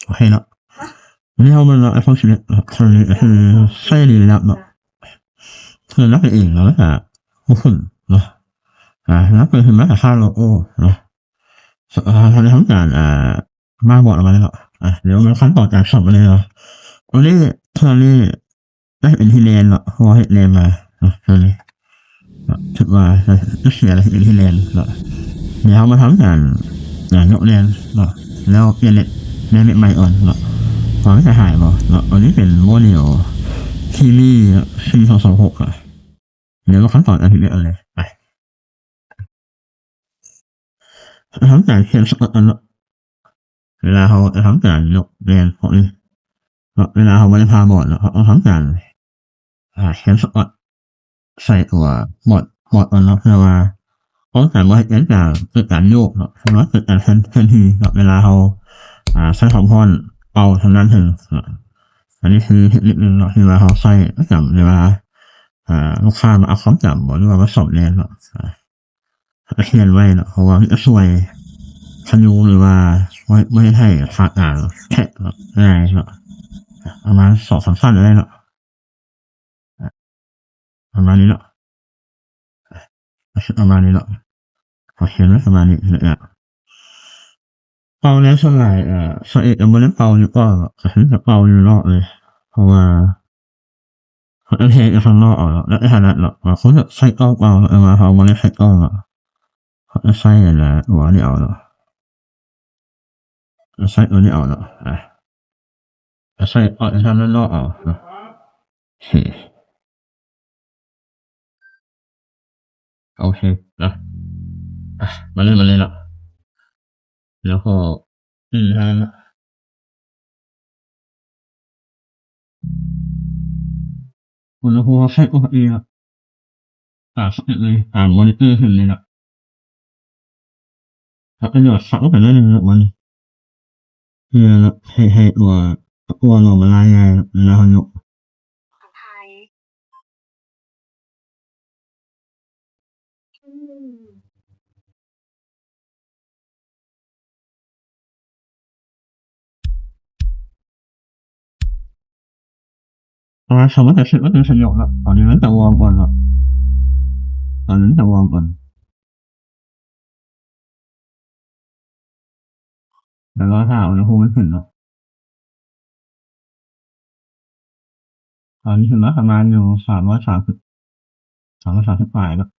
ໂອເຄເນາະ ແລ້ວມັນເນາະ ໄອໂຟນສິບເອັດເນາະ ເທົ່ານີ້ກໍຄືໃຊ້ດີແລ້ວເນາະ ຄືນັບໄປເອງເນາະ ແລ້ວກໍບໍ່ຂຶ້ນເນາະ ອາ ນັບໄປຂຶ້ນມາກໍຄ່າໂລໂອເນາະ ເທົ່ານີ້ທຳການ ອາ ມາບອດອອກມາແລ້ວເນາະ ອາ ດຽວມັນຂັ້ນຕອນການສ້ອມມາເລີຍເນາະ ອັນນີ້ ເທື່ອນີ້ ໄດ້ເປັນທີ່ແລ່ນເນາະ ເພາະວ່າເຮັດແລ່ນມາເນາະ ເທົ່ານີ້ເນາະ ຖືວ່າເສຍແລ້ວ ເຮັດເປັນທີ່ແລ່ນເນາະ ດຽວເຮົາມາທຳການ ອາ ຍົກແລ່ນເນາະ ແລ້ວປ່ຽນເນັດ ແລ່ນເນັດໃໝ່ກ່ອນເນາະ ວ່າມັນຈະຫາຍບໍ່ເນາະ ອັນນີ້ເປັນໂມເດວທີ່ມີເນາະ ສີ່ສອງສອງຫົກ ອະ ດຽວມາຂັ້ນຕອນອັນທີ່ເອັດເລີຍ ໄປ ທຳການຂຽນສະກົດເນາະ ເວລາເຮົາຈະທຳການຍົກແລ່ນພວກນີ້ເນາະ ເວລາເຮົາບໍ່ໄດ້ຜ່າບອດເນາະ ເຮົາຕ້ອງທຳການ ອາ ຂຽນສະກົດໃສ່ຕົວບອດ ບອດກ່ອນເນາະ ເພື່ອວ່າປ້ອງກັນບໍ່ໃຫ້ເກີດການ ເກີດການໂຍກເນາະ ເພື່ອວ່າເກີດການເຄື່ອນ ເຄື່ອນທີ່ເນາະ ເວລາເຮົາ ອາ ໃຊ້ຄວາມຮ້ອນເປົ່າທາງດ້ານເທິງເນາະ ອັນນີ້ຄືເທັກນິກໜຶ່ງເນາະ ທີ່ວ່າເຮົາໃຊ້ປະຈຳເວລາ ອາ ລູກຄ້າມາອັບຄວາມຈຳບໍ ຫຼືວ່າມາສອບແລ່ນເນາະ ອາ ຂຽນໄວ້ເນາະ ເພາະວ່າມັນຈະຊ່ວຍພະຍຸງ ຫຼືວ່າບໍ່ ບໍ່ເຮັດໃຫ້ຂາດການແທະເນາະ ງ່າຍເນາະ ປະມານສອງສາມຊັ້ນໄດ້ເນາະ ປະມານນີ້ເນາະ ປະມານນີ້ເນາະ ເຮົາຂຽນໄວ້ປະມານນີ້ແຫຼະ ເປົ່າແນວສ່ວນຫຼາຍ ເອີ ຊາວເອັດ ບໍ່ໄດ້ເປົ່າຢູ່ກ້ອງເນາະ ກໍຄືຈະເປົ່າຢູ່ນອກເລີຍ ເພາະວ່າ ເຮົາຈະແທະຢູ່ຂ້າງນອກເອົາເນາະ ແລ້ວແຕ່ຖະໜັດເນາະ ບາງຄົນກໍໃສ່ກ້ອງເປົ່າເນາະ ແຕ່ວ່າເຮົາບໍ່ໄດ້ໃສ່ກ້ອງເນາະ ເຮົາຈະໃສ່ອັນນະ ຕົວນີ້ເອົາເນາະ ໃສ່ຕົວນີ້ເອົາເນາະ ອາ ໃສ່ອອກທາງດ້ານນອກເອົາເນາະ ໂອເຄ ໂອເຄເນາະ ອາ ມາເລີຍ ມາເລີຍເນາະ ແລ້ວກໍ ອືມ ທາງນັ້ນເນາະ ອຸນຫະພູມເຮົາໃຊ້ປົກກະຕິເນາະ ຕາມສະເປັກເລີຍ ຕາມມໍນິເຕີຂຶ້ນເລີຍເນາະ ເຮົາກໍຫຍອດສັກລົງໄປໜ້ອຍໜຶ່ງເນາະ ບາດນີ້ ເພື່ອໃຫ້ ໃຫ້ຕົວ ຕົວເນາະ ມັນລາຍງ່າຍເນາະ ເວລາເຮົາຍົກ ເພາະວ່າສາມາດຈະເຊັດໄວ້ເປັນສັນຍານເນາະ ຕອນນີ້ມັນຈະວອມກ່ອນເນາະ ຕອນນີ້ມັນຈະວອມກ່ອນ ແລ້ວລໍຖ້າອຸນຫະພູມມັນຂຶ້ນເນາະ ຕອນນີ້ຂຶ້ນມາປະມານຢູ່ສາມຮ້ອຍສາມສິບ ສາມຮ້ອຍສາມສິບປາຍເນາະ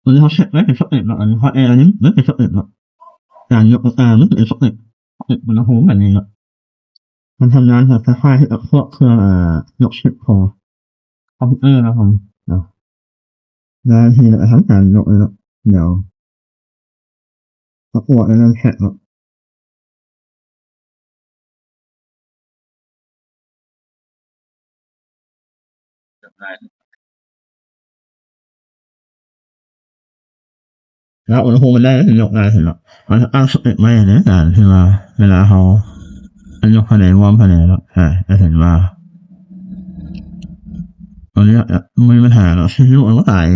ອັນນີ້ເຮົາເຊັດໄວ້ເປັນສະເຕັບເນາະ ອັນນີ້ເຮົາແອດອັນນີ້ມັນເປັນສະເຕັບເນາະ ການຍົກອາການມັນເປັນສະເຕັບ ສະເຕັບອຸນຫະພູມແບບນີ້ເນາະ ມັນທຳງານຄ້າຍໆກັບພວກເຄື່ອງ ອາ ຍົກຊິບໂຄ ຄອມພິວເຕີເນາະ ເນາະ ແລ້ວເຮົາກໍທຳການຍົກເລີຍເນາະ ດຽວ ເອົາອວດອັນນັ້ນແທະເນາະ ແລ້ວອຸນຫະພູມມັນໄດ້ ມັນຍົກໄດ້ເຫັນເນາະ ມັນຕັ້ງສະເຕັບໄວ້ໃນການທີ່ວ່າເວລາເຮົາ ມັນຍົກພາຍໃນ ວອມພາຍໃນເນາະ ອາ ຈະເຫັນວ່າ ຕອນນີ້ ອາ ບໍ່ມີບັນຫາເນາະ ຊີພີຢູມັນບໍ່ຕາຍ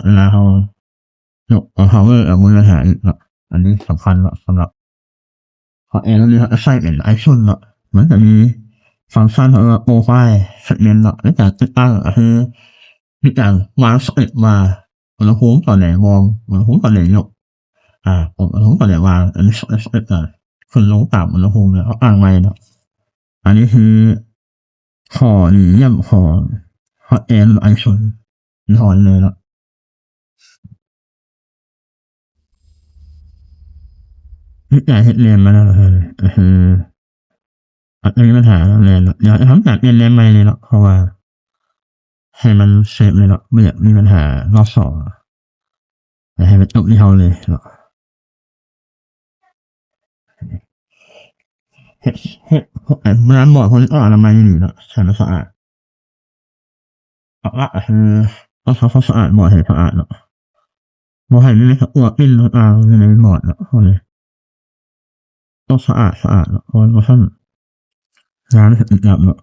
ເວລາເຮົາຍົກເອົາພາວເວີ ອາ ບໍ່ມີບັນຫາອີກເນາະ ອັນນີ້ສຳຄັນເນາະ ສຳລັບ ເພາະແອໂຣນີ້ເຮົາຈະໃຊ້ເປັນໄອຊຸນເນາະ ມັນຈະມີຟັງຊັນເຂົາເອີ້ນວ່າໂປຣໄຟລ໌ເຊັດເມັນເນາະ ໃນການຕິດຕັ້ງກໍຄືມີການວາງສະເຕັບວ່າອຸນຫະພູມຕອນໃດວອມ ອຸນຫະພູມຕອນໃດຍົກ ອາ ອຸນຫະພູມຕອນໃດວາງ ອັນນີ້ສະເຕັບ ສະເຕັບກໍຂຶ້ນລົງຕາມອຸນຫະພູມເນາະ ເຮົາຕັ້ງໄວ້ເນາະ ອັນນີ້ຄືຂໍ້ດີຢ້ຽມຂອງຮອດແອນ ໄອຊຸນ ຍີ່ຫໍ້ນີ້ເລີຍເນາະ ເຮັດໄດ້ເຮັດແລ່ນມາແລ້ວ ເອີ ອາດຈະມີບັນຫາແລ່ນເນາະ ດຽວເຮົາຈະທຳການປ່ຽນແລ່ນໃໝ່ເລີຍເນາະ ເພາະວ່າໃຫ້ມັນເຊບເລີຍເນາະ ບໍ່ຢາກມີບັນຫາຮອບສອງ ໃຫ້ມັນຈົບທີ່ເຮົາເລີຍເນາະ ເຮັດ ເຮັດ ເວລາໝໍ້ນເພິ່ນຕ້ອງອະນາໄມດີໆເນາະ ໃຫ້ມັນສະອາດ ຫຼັກໆກໍຄືຕ້ອງທຳຄວາມສະອາດໝໍ້ໃຫ້ສະອາດເນາະ ບໍ່ໃຫ້ມີແຕ່ຕົວປິ່ນຕ່າງໆຢູ່ໃນໝໍ້ນເນາະ ເຮົານີ້ຕ້ອງສະອາດ ສະອາດເນາະ ເພາະວ່າບໍ່ຊັ້ນງານມັນຊິຕິດກັບເນາະ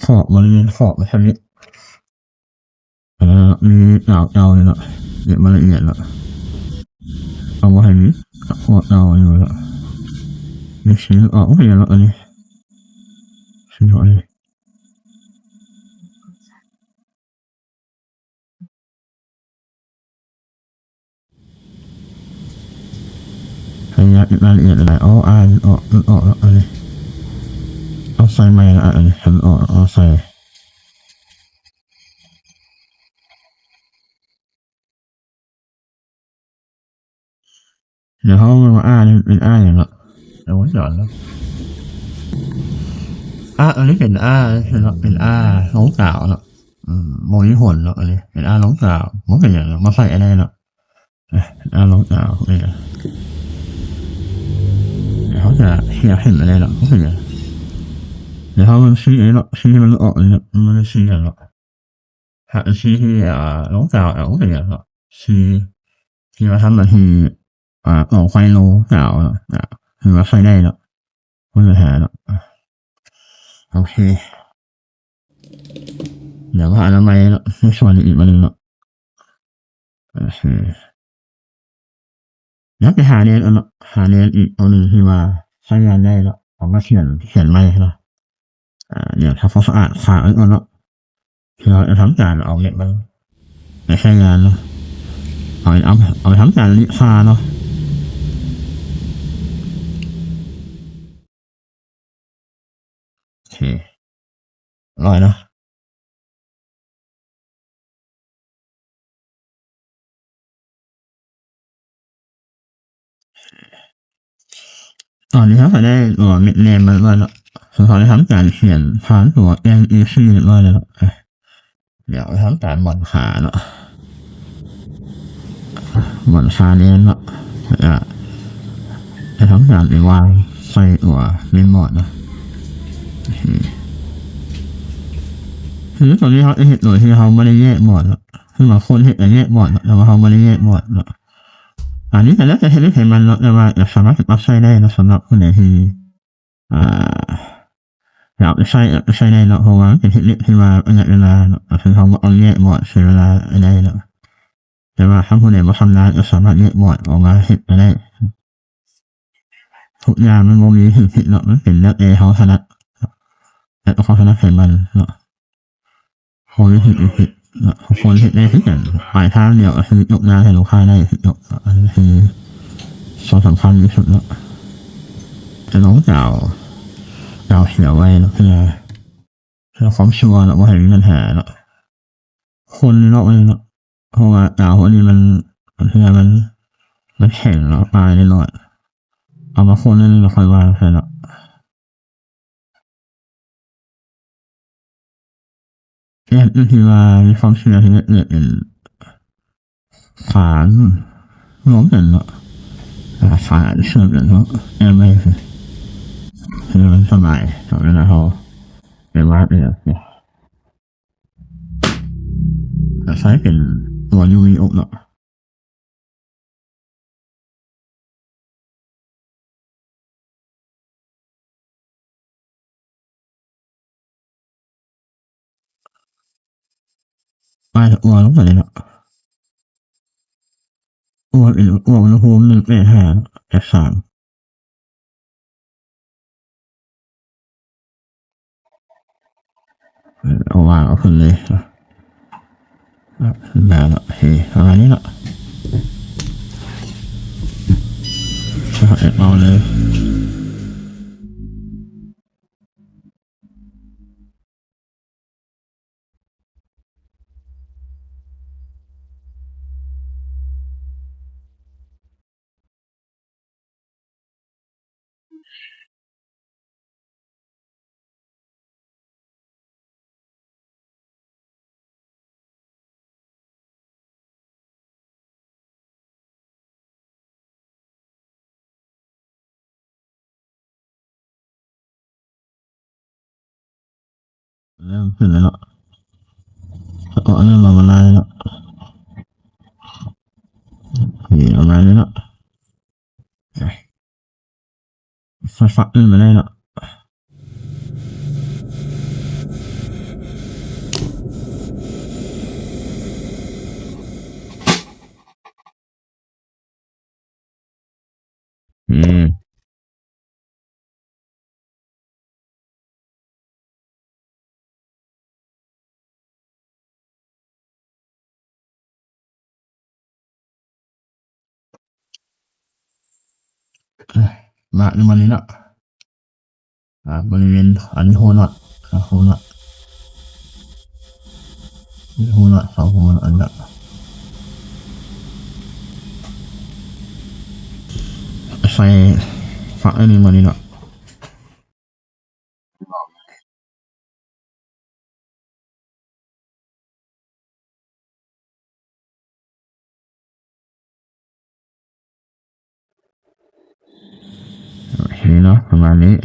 ຂອບ ບໍລິເວນຂອບ ແບບນີ້. ເອີ ມີດາວເຈົ້ານີ້ເນາະ ເກັບມາລະອຽດເນາະ ເອົາບໍ່ໃຫ້ມີ ພວກເຈົ້າຢູ່ເນາະ ມີຊີ້ອອກ ໂອ້ຍ ເນາະ ອັນນີ້ ຊີ້ອອກ ອັນນີ້ ໃຫ້ເກັບມາລະອຽດຫຼາຍ ອໍ ອ່ານອອກ ອອກແລ້ວ ອັນນີ້ ເອົາໃສ່ໃໝ່ລະ ອັນນີ້ ຄັນອອກ ເອົາໃສ່ ດຽວເຮົາມາອ່ານເປັນ ອ່ານຫຍັງເນາະ ໂອ້ຍ ດອນເນາະ ອ່າ ອັນນີ້ເປັນ ອ່າ ເນາະ ເປັນ ອ່າ ລົງດາວເນາະ ອືມ ບໍ່ມີຜົນເນາະ ອັນນີ້ເປັນ ອ່າ ລົງດາວ ບໍ່ເປັນຫຍັງເນາະ ມາໃສ່ອັນນີ້ເນາະ ອ່າ ລົງດາວ ເອີ ດຽວເຮົາຈະ ຢາກເຫັນອັນນີ້ເນາະ ບໍ່ເປັນຫຍັງ ດຽວເຮົາມັນຊີ້ອັນນີ້ເນາະ ຊີ້ໃຫ້ມັນອອກອັນນີ້ເນາະ ມັນຊີ້ອັນເນາະ ຖ້າຊີ້ທີ່ ອ່າ ລົງດາວ ເອົາ ເປັນຫຍັງເນາະ ຊີ້ທີ່ວ່າທຳໜ້າທີ່ ອ່າ ອອກໄຟລົງດາວເນາະ ອ່າ ຖືວ່າໃຊ້ໄດ້ເນາະ ບໍ່ມີບັນຫາເນາະ ໂອເຄ ດຽວມາອະນາໄມເນາະ ໃນສ່ວນນີ້ອີກອັນໜຶ່ງເນາະ ໂອເຄ ດຽວໄປຫາແນວເນາະ ຫາແນວອີກອັນໜຶ່ງທີ່ວ່າໃຊ້ງານໄດ້ເນາະ ເອົາມາຂຽນ ຂຽນໃໝ່ເນາະ ອ່າ ດຽວທຳຄວາມສະອາດຂາງເອົາເນາະ ເພື່ອເຮົາຈະທຳການເອົາເມັດມັນໄປໃຊ້ງານເນາະ ເອົາໄປ ເອົາ ເອົາໄປທຳການລິຄ່າເນາະ ໂອເຄ ຮ້ອຍເນາະ ຕອນນີ້ເຮົາກະໄດ້ຕົວເມັດແນມມາຮຽບຮ້ອຍແລ້ວເນາະ ເຮົາໄດ້ທຳການຂຽນຜ່ານຕົວ ເອັມ ອີ ຊີ ຮຽບຮ້ອຍແລ້ວເນາະ ດຽວເຮົາທຳການໝອນຂາເນາະ ໝອນຂາແນມເນາະ ແລ້ວກະໄດ້ທຳການໄປວາງໃສ່ຕົວເມນບອດເນາະ ໂອເຄ ຄືຕອນນີ້ເຮົາເຮັດໂດຍທີ່ເຮົາບໍ່ໄດ້ແຍກບອດເນາະ ຄືບາງຄົນເຮັດແຍກບອດເນາະ ແຕ່ວ່າເຮົາບໍ່ໄດ້ແຍກບອດເນາະ ອັນນີ້ກະແລ້ວແຕ່ເຮັດໃຫ້ມັນເນາະ ແຕ່ວ່າກະສາມາດເກັບມາໃຊ້ໄດ້ເນາະ ສຳລັບຜູ້ໃດທີ່ ອ່າ ຢາກເອົາໄປໃຊ້ ເອົາໄປໃຊ້ໄດ້ເນາະ ເພາະວ່າມັນເປັນເທັກນິກທີ່ວ່າປະຢັດເວລາເນາະ ກໍຄືເຮົາບໍ່ຕ້ອງແຍກບອດ ເສຍເວລາໄດ້ເນາະ ແຕ່ວ່າຄັນຜູ້ໃດບໍ່ຊຳນານກໍສາມາດແຍກບອດອອກມາເຮັດກໍໄດ້ ທຸກຢ່າງມັນບໍ່ມີຖືກຜິດເນາະ ມັນເປັນແລ້ວແຕ່ເຮົາຖະໜັດ ແລ້ວກໍຄວາມຖະໜັດໃຜມັນເນາະ. ເຮົາເຮັດ ເຮັດເນາະ ທຸກຄົນເຮັດໄດ້ຄືກັນ ປາຍທາງດຽວກໍຄືຍົກງານໃຫ້ລູກຄ້າໄດ້ຄືກັນເນາະ ອັນນີ້ຄືສ່ວນສຳຄັນທີ່ສຸດເນາະ ແຕ່ນ້ອງຈະເອົາ ຈະເອົາເສຍໄວ້ເນາະ ເພື່ອ ເພື່ອຄວາມຊົວເນາະ ບໍ່ໃຫ້ມີບັນຫາເນາະ ຄົນເນາະ ເນາະ ເພາະວ່າດາວພວກນີ້ມັນ ບາງເທື່ອມັນ ມັນແຂງເນາະ ປາຍນ້ອຍໆ ເອົາມາຄົນແລ້ວຄ່ອຍວາງໃສ່ເນາະ. ແອັບທີ່ວ່າມີຄວາມເຊື່ອທີ່ເກີດເປັນສານລວມກັນເນາະ ອາ ສານເຊື່ອມກັນເນາະ ແອັບໃໝ່ ຄືມັນສະບາຍເນາະ ເວລາເຮົາໄປວາດອີ່ຫຍັງ ອາໄສເປັນຕົວຢູວີໂອເນາະ. ປາຍ ອວນລົງໄປເລີຍເນາະ ອວນ ອວນອຸນຫະພູມ ໜຶ່ງແປດຫ້າ ແປດສາມ. ເອີ ເອົາວາງເອົາຂຶ້ນເລີຍ ແລ້ວເນາະ ເອີ ປະມານນີ້ເນາະ ເອົາເລີຍ. ເລີ່ມຂຶ້ນແລ້ວເນາະ ເອົາອັນນັ້ນມາ ມາລາຍເນາະ ນີ້ ເອົາມາເລີຍເນາະ ໄຟຟ້າອື່ນມາໄດ້ເນາະ. ອືມ ມາຢູ່ໝ່ອງນີ້ເນາະ. ອ່າ ບໍລິເວນອັນນີ້ຫົວນັອດ ອ່າ ຫົວນັອດ ຫົວນັອດ ສອງຫົວນັອດ ອັນນີ້ ໃສ່ຝັກອັນນີ້ມານີ້ເນາະ. ໂອເຄເນາະ ປະມານນີ້.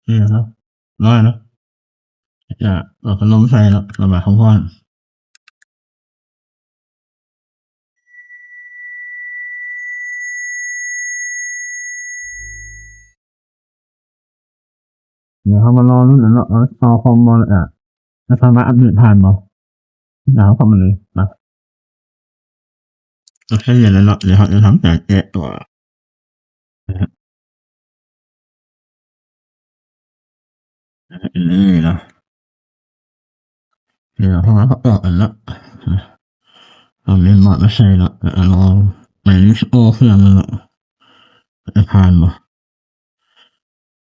ນີ້ເນາະ ນ້ອຍເນາະ ຈະເອົາພັດລົມໃສ່ເນາະ ລະບາຍຄວາມຮ້ອນ. ດຽວເຮົາມາລໍລຸ້ນກັນເນາະ ວ່າເຮົາຄອມບໍ່ ແລ້ວສາມາດອັບເດດຜ່ານບໍ່? ດຽວເຮົາເຂົ້າມາເລີຍນະ. ໂອເຄ ແລ້ວເນາະ ດຽວເຮົາຈະທຳການແກະຕົວ ນີ້ເນາະ. ດຽວເຮົາເອົາອອກອັນເນາະ ເອົາເມມມອດມາໃສ່ເນາະ ລອງ ໄປ Windows ເຄື່ອງເນາະ ຈະຜ່ານບໍ່?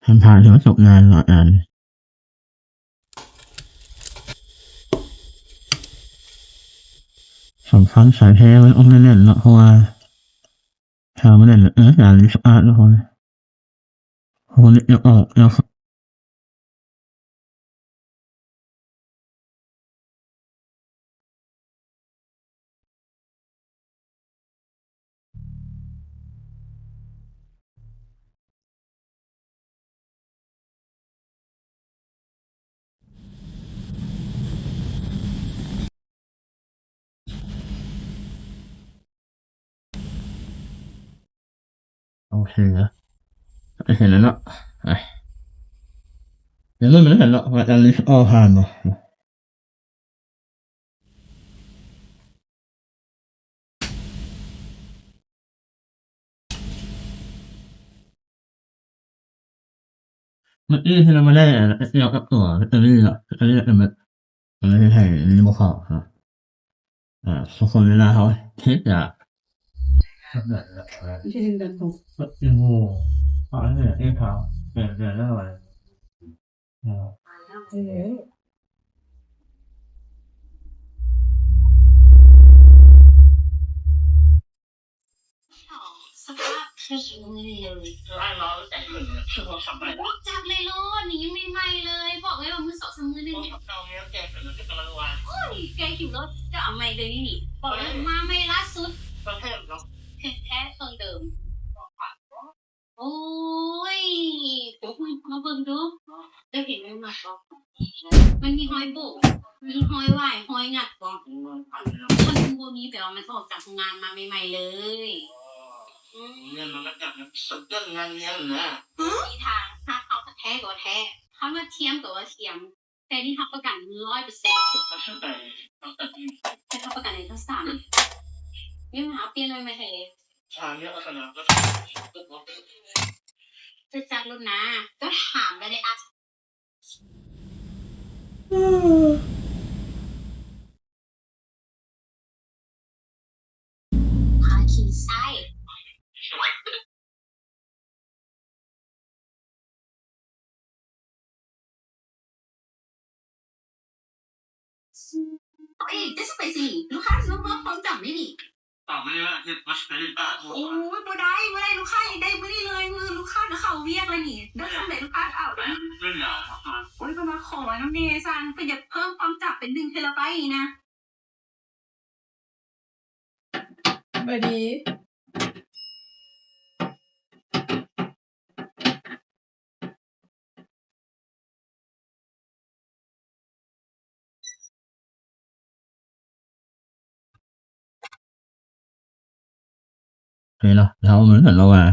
ຄັນຜ່ານຖືວ່າຈົບງານເນາະ ອາ ສຳຄັນສາຍແທ້ມັນຕ້ອງແໜ້ນໆເນາະ ເພາະວ່າຖ້າບໍ່ແໜ້ນ ເອີ ການຣີສະຕາດເນາະ ເພາະວ່າ ໂອ້ ເນັດຍັງອອກ ຍັງ ໂອເຄ ເຫັນແລ້ວເນາະ ອ່ະ ດຽວເລີ່ມເນາະ ວ່າຈະຣີອອກຜ່ານບໍ່? ເມື່ອກີ້ທີ່ເຮົາມາໄດ້ອັນ ແອັບດຽວກັບຕົວແບັດເຕີຣີເນາະ ແບັດເຕີຣີອັນແບບ ມັນເຮັດໃຫ້ອັນນີ້ບໍ່ເຂົ້າເນາະ ອ່າ ທຸກຄົນເວລາເຮົາເຮັດອະ ໂອ້ໂຫ ເອົາອັນນີ້ເອງເຂົາ ແບບ ແບບນັ້ນ ສະພາບຄື ຈັກເລີຍໂລດ ນີ້ຍັງໃໝ່ໆເລີຍ ບອກເລີຍວ່າມື້ສອງສາມມື້ນີ້ ໂອ້ຍ ແກະຖິ້ມໂລດ ຈະເອົາໃໝ່ເລີຍນີ້ ນີ້ ບອກເລີຍ ມາໃໝ່ລ່າສຸດ ແທ້ໆ ເຄື່ອງເດີມ. ໂອ້ຍ ມາເບິ່ງດູ ເຈົ້າເຫັນແມ່ນຫຍັງບໍ່? ມັນມີຮອຍໂປ້ ມີຮອຍຫວາຍ ຮອຍຫຍັກບໍ່? ຄັນມັນບໍ່ມີ ແປວ່າມັນອອກຈາກໂຮງງານມາໃໝ່ໆເລີຍ. ອືມ ມັນມາຈາກສະເກີນງານຮຽນນະ. ມີທາງ ຖ້າເຂົາແທ້ບໍ່ແທ້. ຄຳວ່າທຽມກໍວ່າທຽມ, ແຕ່ນີ້ຮັບປະກັນຮ້ອຍເປີເຊັນ ແຕ່ຮັບປະກັນໃນທັງສາມ ຍັງຫາປ່ຽນໃໝ່ແທ້. ຈະຈັກລົດນາ ກໍຖາມໄດ້ເດ້ອະ. ພາຂີ່ຊ້າຍ. ເອີຍ ຈະຊິໄປຊິ ລູກຄ້າຊິມາເພີ່ມຄວາມຈຳນີ້ນີ້. ຕອບມາແລ້ວ ເຮັດມາສະເຕຣີ ໂອ້ຍ ບໍ່ໄດ້ ບໍ່ໄດ້ ລູກຄ້າຢາກໄດ້ມື້ນີ້ເລີຍ ມື້ລູກຄ້າກໍເຂົ້າວຽກແລ້ວນີ້ ໄດ້ຊ່ຳໃດລູກຄ້າກໍເອົາ. ໂອ້ຍ ເພິ່ນມາຂໍນຳແດ່ຊັ້ນ ເພິ່ນຢາກເພີ່ມຄວາມຈຳເປັນໜຶ່ງເທຣາໄບນີ້ນະ. ສະບາຍດີ. ໂອເຄເນາະ ເຮົາເບິ່ງກັນເນາະວ່າ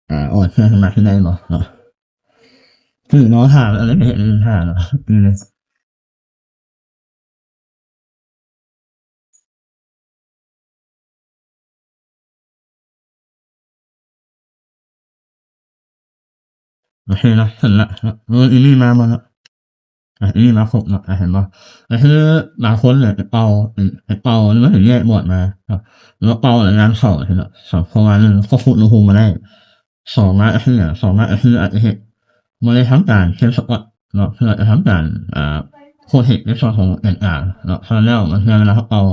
ອ່າ ອອກເຄື່ອງມາຄືໄດ້ບໍ່ເນາະ ຄືເນາະ ຖ້າອັນນີ້ເຮັດ ຖ້າເນາະ ອືມ. ໂອເຄເນາະ ເຫັນລະ ເອີ ອີ່ນີ້ມາບໍ່ເນາະ ອາ ອີ່ນີ້ມາຄົບເນາະ ອາ ເຫັນບໍ່ ກໍຄືບາງຄົນເນຍໄປເປົ່າ ໄປເປົ່າ ຫຼືວ່າເຫັນແຍກບອດມາເນາະ ຫຼືວ່າເປົ່າແລ້ວງານເຂົ້າ ເຫັນເນາະ ສອງ ເພາະວ່າໜຶ່ງ ຄວບຄຸມອຸນຫະພູມບໍ່ໄດ້ ສອງມາ ອາ ສອງມາ ອາ ອາດຈະເຮັດ ບໍ່ໄດ້ທຳການເຊັນສະກອດເນາະ ເພື່ອຈະທຳການ ອ່າ ໂຄດເຮັດໃນສ່ວນຂອງແອນອາເນາະ. ສະນັ້ນແລ້ວ ບາງເທື່ອເວລາເຮົາເອົາ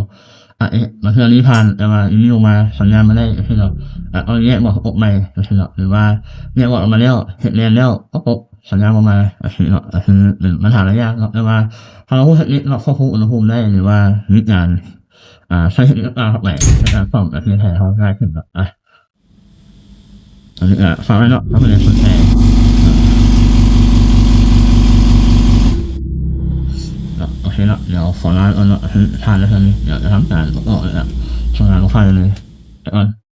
ອາ ເອ ບາງເທື່ອລີຜ່ານ ແຕ່ວ່າອີ່ມີອອກມາ ສັນຍານບໍ່ໄດ້ ຈັ່ງຊີ້ເນາະ ອາ ເອົາແຍກບອດອອກໃໝ່ ຈັ່ງຊີ້ເນາະ ຫຼືວ່າແຍກບອດອອກມາແລ້ວ ເຮັດແລ່ນແລ້ວ ປະກົບ ສັນຍານບໍ່ມາ ຈັ່ງຊີ້ເນາະ ກໍຄືເປັນບັນຫາຫຼາຍຢ່າງເນາະ. ແຕ່ວ່າຖ້າເຮົາຮູ້ເທັກນິກເນາະ ຄວບຄຸມອຸນຫະພູມໄດ້ ຫຼືວ່າມີການ ອ່າ ໃຊ້ເທັກນິກຕ່າງໆເຂົ້າໄປໃນການສ້ອມ ກໍເຮັດໃຫ້ເຮົາງ່າຍຂຶ້ນເນາະ. ອາ ອັນນີ້ກໍຝາກໄວ້ເນາະ ຖ້າຜູ້ໃດສົນໃຈເນາະ. ໂອເຄເນາະ ດຽວຂໍລາກ່ອນເນາະ ຖ້າແລ້ວເທົ່ານີ້ ດຽວຈະທຳການອອກແລ້ວ ສົ່ງງານລູກຄ້າໄດ້ເລີຍ ໄປກ່ອນ.